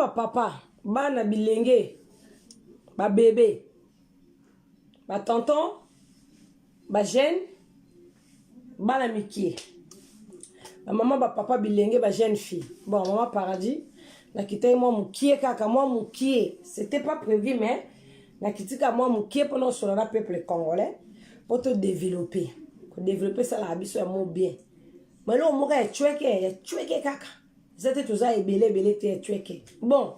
bapapa, bana bilenge, babebe, batonton, bajeune, bana mikie, bamama, bapapa, bilenge, bajeune fille. Bon, mama Paradis nakitaki mwa mokie, kaka mwa mokie, c'était pas prévu, mais nakitika mwa mokie mpona osola na peuple congolais mpo todéveloppe. Kodéveloppe esalaka biso ya mo bien. Maloko moko ya cweke, ya cweke kaka eza te, toza ebele ebele te, ya cweke. Bon,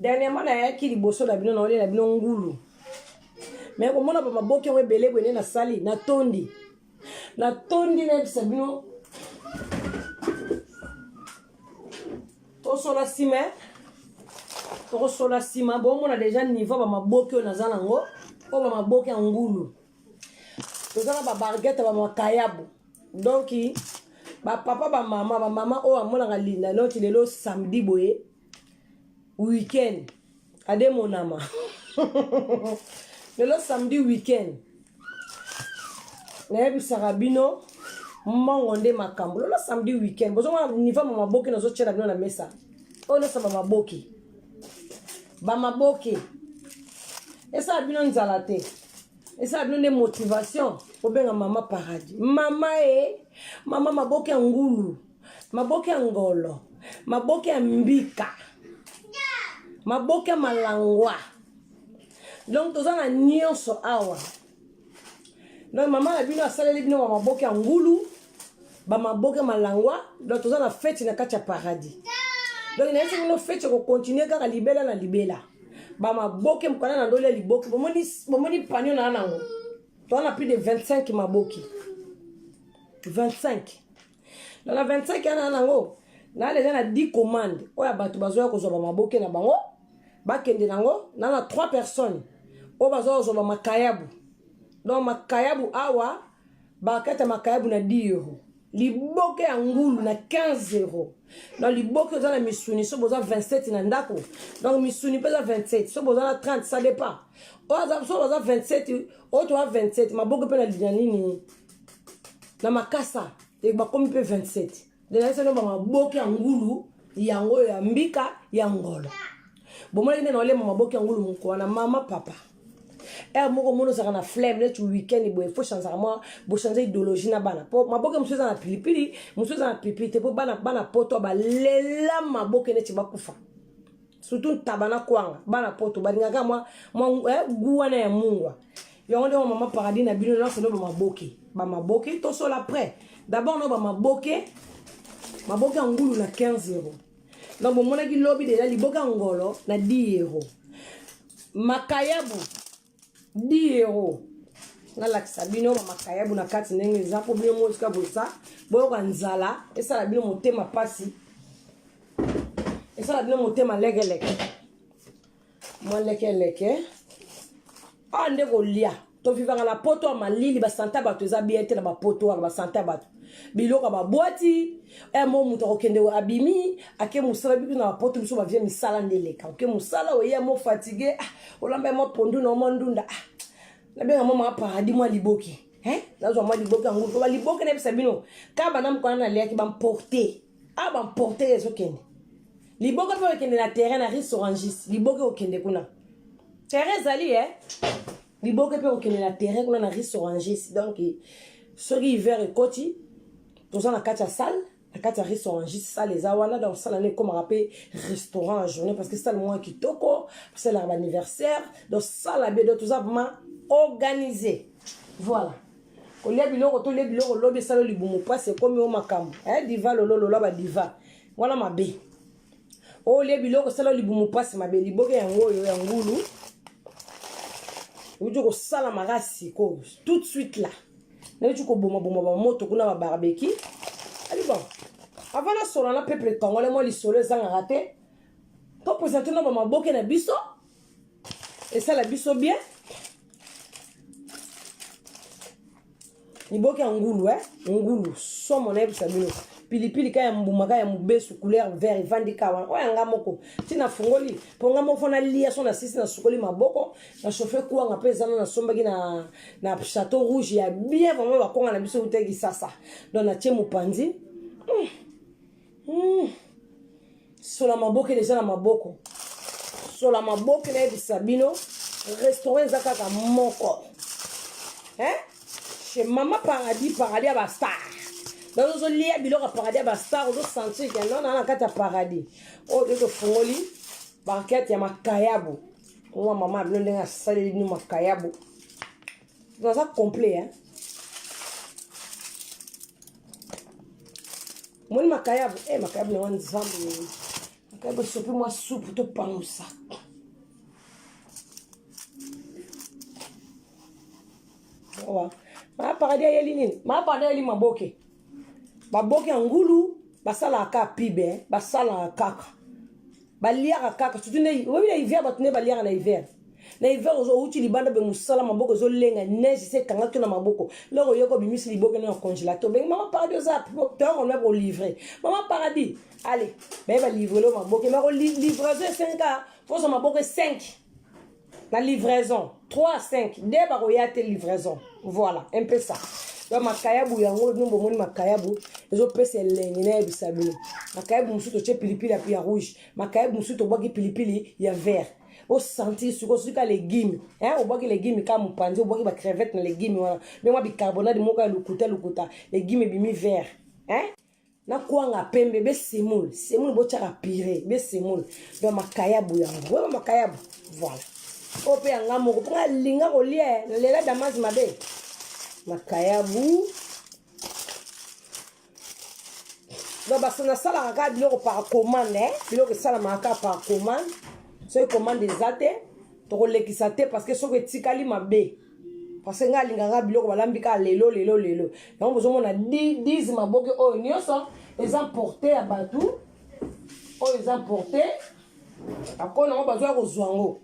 dernièrement nayaki liboso na bino, naolela bino ngulu, mais komona bamaboki yango ebele boye nde nasali, natondi, natondi. Nayebisa bino, tosola nsima, tokosola nsima. Bomona déjà niveau bamaboki oyo naza nango, oyo bamaboki ya ngulu, toza na babarguette, bamakayabu. Donc bapapa, bamama, bamama oyo amonaka Linda noti lelo samedi boye, weekend ademonama lelo samedi weekend, nayebisaka bino mbongo nde makambo. Lelo samedi weekend, bozomona niveau ma maboki nazotiela bino na mesa oyo nyonso, bamaboki, bamaboki esala bino nzala te, esala bino nde motivation. Obenga mama Paradis, mama e mama, maboki ya ngulu, maboki ya ngolo, maboki ya mbika, maboki ya malangwa. Donc toza na nyonso awa. Donc mama na bino asaleli bino bamaboki ya ngulu, bamaboki ya malangwa. Donc toza na feti na kati ya Paradis. Donc nayebisi bino, feti ekocontinue kaka libela na libela. Bamaboke mokana na ndoli ya liboke, bomoni panio na nango, toza na plus de 25 maboki, 25. Donc na 25 yana nango, na deja na 10 commande oyo ya bato bazoya kozwa bamaboke na bango, bakende nango. Na 3 personnes oyo bazoya kozwa bamakayabu. Donc makayabu awa, bakata makayabu na 10 euro, liboke ya ngulu na 15 euro. Donc liboke oza na misuni, so boza 27 na ndako, donc misuni mpe eza 27, so boza na 30, ça dépend. Oyo so baza 27, oyo toza 27, maboke mpe na nini na makasa bakomi mpe 27. Nayebisa bino, bamaboke ya ngulu yango oyo, ya mbika, ya ngolo. Bomonaki nde naolema maboke ya ngulu moko wana. Mama, papa, heure moko omoni ozalaka na flemme neti weekend boye, faut changeaka mwa, bochange idéologie na bana, mpo maboke mosusu eza na pilipili, mosusu eza na pilipili te, mpo bana, bana poto balela maboke neti bakufa, surtout ntaba na kwanga. Bana poto balingaka mwa mwa gu wana ya mungwa. Yango nde mama Paradis na bino nyonso nde bamaboke, bamaboke. Tosola près d'abord no bamaboke, maboke ya ngulu na 15 euro. Donc bomonaki lobi deja liboke ya ngolo na 10 euro, makayabu 10 euro. Nalakisa bino bamakayabu na kati ndenge eza, mpo bino mosika boza boyoka nzala, esala bino motema mpasi, esala bino motema lekeleke, mwa lekeleke. Awa nde kolia, tovivaka na poto ya malili, basante ya bato eza bien te. Na bapoto wana, basante ya bato, biloko ya babwati mo moto akokende, abimi, ake mosala. Biso na bapoto, biso bavie misala nde eleka. Oke mosala, oye mo fatigue, ah, olamba mo pondu na mwa ndunda, ah, nabenga mo mama Paradis, mwa liboki, nazwa mwa liboki yango. Po baliboki, nayebisa bino kaka, bana mokwana naliaki bamporte a bamporte, ezokende liboke mpe okende na terrain na Ris Orangis. Liboke okende kuna, terrain ezali e liboke mpe okende na terrain kuna na Ris Orangis. Donc soki hiver ekoti, toza na kati ya salle, na kati ya Ris Orangis, salle eza wana. Donc salle wana ekomaka mpe restaurant ya journée, parce que salle moko kitoko, basalelaka baanniversaire. Donc salle abe, donc toza vraiment organisé. Voilà, kolia biloko, tolia biloko lobi esala libumu mpasi, ekomi o makambo diva lololola badiva wana mabe. Olia biloko esala libumu mpasi mabe. Liboke yango oyo ya ngulu euti kosala makasi sikoyo, tout de suite là nauti kobomaboma bamoto kuna, babarbecue ali. Bon, avant nasola na peuple congolais, mwa lisolo ezangaka te. Topresente no bamaboke na biso, esala biso bien. Liboke ya ngulu, ngulu somo. Nayebisa bino, pilipili ka ya mbuma ka ya mobesu, couleur vert, evandi ka wana. Oyo yanga moko ntina fungoli mpo nga moko fo nalia. So na sisi, nasukoli maboko, na chauffe kwanga mpe ezana nasombaki na Chateau Rouge ya bien, vraiment bakwanga na biso utaki sasa. Donc natie mopanzi. Sola maboke deja na maboko. Sola maboke nayebisa bino restaurant eza kaka moko. Hein? Chez Mama Paradis, Paradis ya ba star. Donc ozolia biloko ya Paradis ya ba star, ozo sentir que non na kati ya Paradis. Oyo toki tofungoli barquette ya makayabu. Mwa mama bino ndenge asaleli bino makayabu. Naza complet hein. Omoni makayabu, eh makayabu na nzambe. Makayabu esopi mwa supu topangusa. Awa. Mama Paradis ayeli nini? Mama Paradis ayeli maboke. Maboke ya ngulu basalaka kaka pibe, eh. basalaka kaka. Baliaka kaka surtout nde oyebi na hiver bato nde baliaka na hiver. Na hiver owuti libanda be mosala maboko ezolenga neige se ekangaki na maboko. Loko oyoko obimisi liboke na congélateur. Obengi Mama Paradis oza toyoko na kolivre. Mama Paradis, allez, baye ba livre lo maboke. Mais ko livraison esengi kaka kozwa maboke 5. Na livraison 3 à 5 nde bakoya te livraison voilà un peu ça donc makayabu yango bino bomoni makayabu ezopesa elengi nayebisa bino makayabu mosusu totie pilipili ya rouge makayabu mosusu tobwaki pilipili ya vert osentir sikoyo soki ka legume hein obwaki legume ka mopanzi obwaki bacrevette na legume wana me mwa bicarbonade moko ya lokuta lokuta legume ebimi vert hein na kwanga pembe be semoule semoule botyaka pire be semoule donc makayabu yango oyeba makayabu voilà oyo mpe yanga moko mpo nga alinga kolia nalela damasi mabe makayabu donc baso nasalaka kaka biloko par commande eh? biloko esalamaka kaka par commande soki commande eza te tokolekisa te parce que soki etikali mabe parce que ngai alingaka biloko balambi kaka lelo lelo lelo yango bozomona 10 maboke oyo nyonso eza porte ya bato oyo eza porte bakona yango bazwa kozwa yango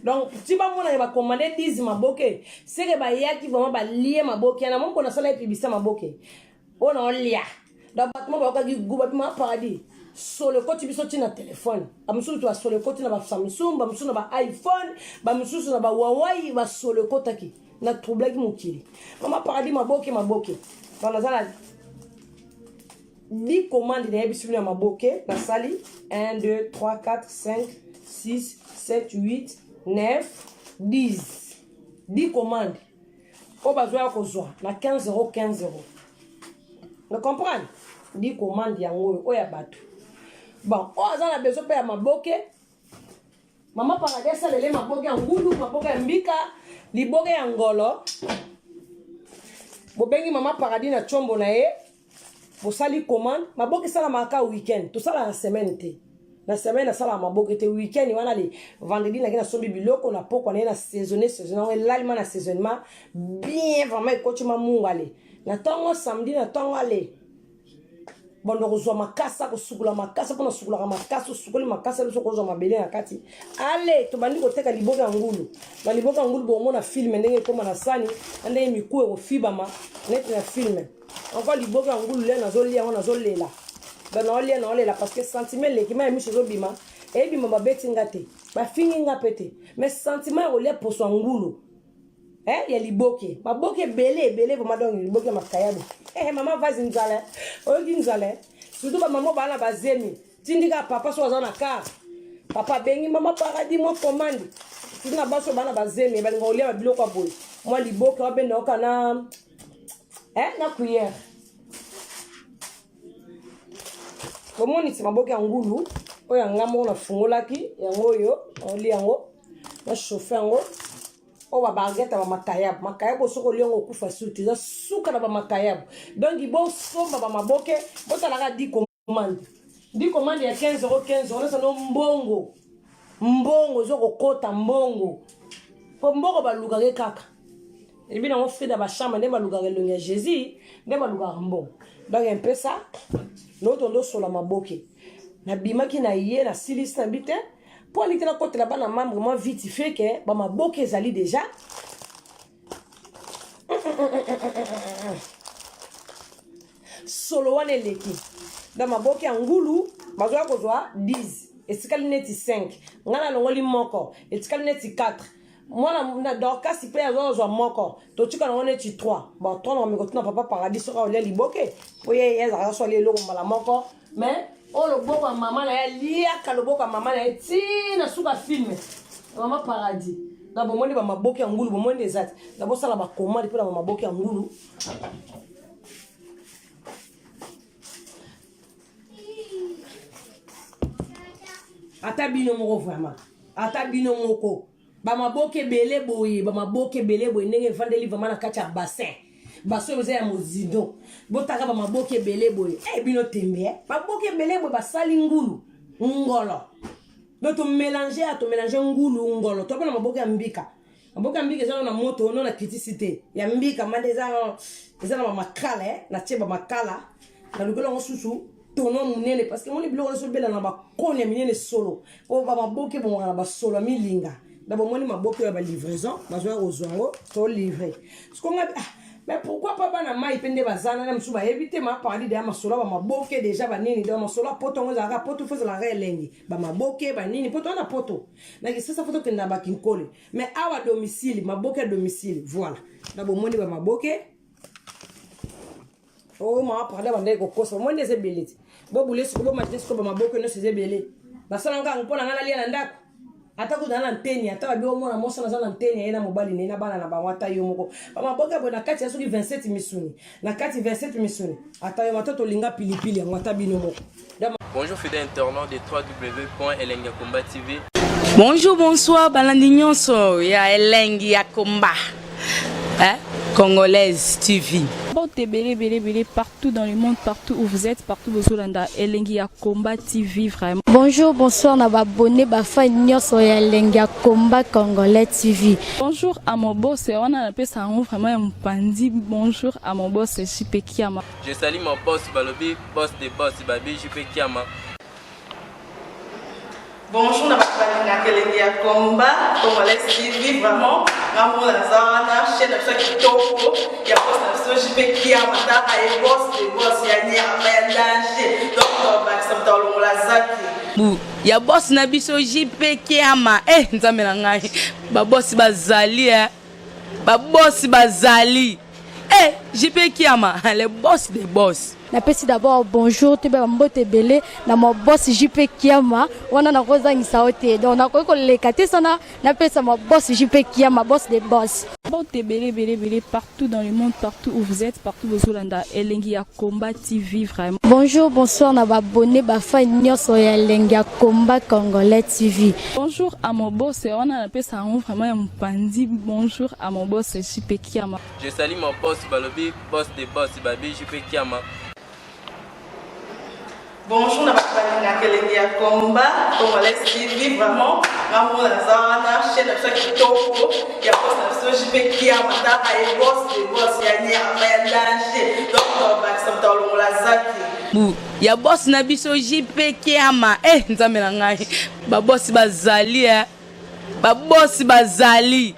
donc ti bamonaka bakomande 10 maboke seke bayaki vraiment balie maboke yana moko nasala epibisa maboke oyo na olia donc bato mo bayokaki gu babima paradis solo ekoti biso ti na telefone bamosusu to basolo ekoti na basamsung bamosusu na baiphone bamosusu na bahuawei basolo ekotaki na troublaki mokili mama paradis maboke maboke donc naza na 10 commande nayebisi bino ya maboke nasali 1 2 3 4 5 6 7 8 9 10 10 commande oyo bazwa ya kozwa na 15 euro 15 euro na comprendre di commande yango oyo oyo ya bato bon oyo aza na besoin mpe ya maboke mama paradis asalele maboke ya ngulu maboke ya mbika liboke ya ngolo bobengi mama paradis na combo na ye bosali commande maboke esalamaka kaka weekend tosalaka na semaine te na semaine nasalaka maboke te weekend wana le vendredi nake nasombi biloko na pokwa naye na saisonne saisonne yango elalima na saisonnement bien vraiment ekoti ma mungu ale na ntongo samedi na ntongo ale bondo kozwa makasa kosukola makasa mpona osukolaka makasa osukoli makasa biso kozwa mabele na kati ale tobandi koteka liboke ya ngulu na liboke ya ngulu bomona filme ndenge ekóma na sani na ndenge mikuwa ekofibama neti na filme encore liboke ya ngulu le nazolia yango nazolela donc naolia naolela parce que sentiment eleki mai ya miso ezobima eyebima babeti nga te bafingi nga mpe te mais sentiment ya kolia poso ya ngulu eh, ya liboke maboke ebele ebele vraimen donc liboke ya makayabu eh, mama vasi nzala eh. oyoki nzala eh. surtout bamama baa na bazemi tindika papa so aza na kar papa abengi mama paradis mwa commande surtout na basi oyo baa na bazemi balinga kolia babiloko ya boye mwa liboke wabenda oka na eh, na cuillère bomonisi maboke ya ngulu oyo ya nga moko nafungolaki yango oyo olia yango na chauffe yango oyo babargete ya bamakayabu makayabu soki olia yango okufa suti eza suka na bamakayabu donc bosomba bamaboke botalaka di commande di commande ya 15 euro 15 euro nyonso no mbongo mbongo ezo kokota mbongo mpo mbongo balukaka kaka ebi nango frida bachambre nde balukaka elongi ya jésus nde balukaka mbongo donc mpesa noto ndosola maboke nabimaki na ye nasilisi na bi te mpo aliki nakotela bana membre mwa vite fait ke bamaboke ezali déjà solo wana eleki donc maboke ya ngulu bazoya kozwa 10 etikali neti 5 ngai nalongoli moko etikali neti 4 mwana na dorcas mpe azozwa moko totika nango neti 3 bon 3 nakomi kotuna papa paradis soki aolia liboke mpo ye azalaka so alia eloko mbala moko mais Oyo loboko ya mama na ye aliaka loboko ya mama na ye ti na suka film. Mama paradis. Na bomoni ba maboke ya ngulu bomoni eza te. Na bosala ba commande mpo na ba maboke ya ngulu. Ata bino moko vraiment. Ata bino moko. Ba maboke ebele boye, ba maboke ebele boye ndenge evandeli vraiment na kati ya bassin. Bassin oyo eza ya mozindo. Botaka ba maboke ebele boye. Eh bino tembe eh. Maboke ebele boye basali ngulu, ngolo. Donc to mélanger ya to mélanger ngulu ngolo. To na maboke ya mbika. Maboke ya mbika eza na moto no na kitisi te. Ya mbika mande eza eza na ba makala eh, na tie ba makala. Na lukela yango susu tono munene parce que moni biloko nyonso ebela na bakoni ya minene solo po ba maboke ebongaka na basolo ya milinga na bomoni maboke ya ba livraison bazwa kozwa yango to livre siko nga ah, mais pourquoi pas bana mai mpe nde baza na mosusu bayebi te mapardi deya masolo ya bamaboke deja banini donc masolo ya poto yango ezalaka poto fo ezalaka elengi bamaboke banini poto wana poto na kisasa fo tokenda bakinkole mais awa domicile maboke ya domicile voilà na bomoni bamaboke Oh mama parle bandaki kokosa bomoni nde eza ebele te bobule siko bomajine siko bamaboko nyonso eza ebele basala ngango mpo na ngai nalia na ndako ata kutu na nteni ata babi omona mwasi naza na nteni ye na mobali na ye na bana na bango ata yo moko bamaboka boye na kati ya soki 27 misuni na kati 27 misuni ata yo mata tolinga pilipili yango ata bino moko. Bonjour fidèle internaute de www.elengiyakomba TV. Bonjour, bonsoir, balandi nyonso ya Elengi ya Komba. Hein? Congolaise TV. Mbote ebele ebele ebele partout dans le monde, partout où vous êtes, partout bozolanda Elengi ya Combat TV vraiment. Bonjour, bonsoir na ba abonné ba fan nyonso ya Elengi ya Combat Congolais TV. Bonjour à mon boss, wana napesa yango vraiment ya mopanzi. Bonjour à mon boss JP Kiama. Je salue mon boss balobi boss de boss babi JP Kiama. Bonjour na bato balingaka elengi ya combat congolais TV vraiment nga moko naza wana chaîne na biso ya kitoko ya boss na biso JP Kiama tala ye boss de boss ya nyama ya danger donc bakisa moto alongola zaki bu ya boss na biso JP Kiama eh nzambe na ngai ba boss bazali eh ba boss bazali eh JP Kiama le boss de boss. Napesi d'abord bonjour toyeba ba mbote ebele na ma boss JP Kiama wana nakozangisa yo te donc nakoki koleka te sana napesa ma boss JP Kiama boss de boss. Mbote ebele ebele ebele partout dans le monde partout où vous êtes partout bozolanda Elengi ya Combat TV vraiment. Bonjour bonsoir na ba abonnes ba fans nionso ya Elengi ya Combat Congolais TV. Bonjour à mon boss wana napesa yango vraiment ya mopanzi bonjour à mon boss JP Kiama. Je salue mon boss balobi boss de boss babi JP Kiama. Bonjour na bato balingaka elengi ya combat congolais TV vraiment nga moko naza wana chaîne na biso ya kitoko ya boss na biso JP Kiama tala ye boss de boss ya nyama ya danger donc bakisa moto alongola zaki bu ya boss na biso JP Kiama eh nzambe na ngai ba boss bazali eh ba boss bazali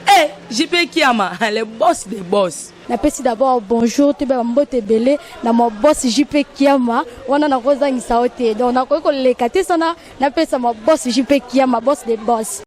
eh JP Kiama le boss de boss. Napesi d'abord bonjour toyeba ba mbote ebele na ma boss JP Kiama wana nakozangisa yo te donc nakoki koleka te sana napesa ma boss JP Kiama boss de boss.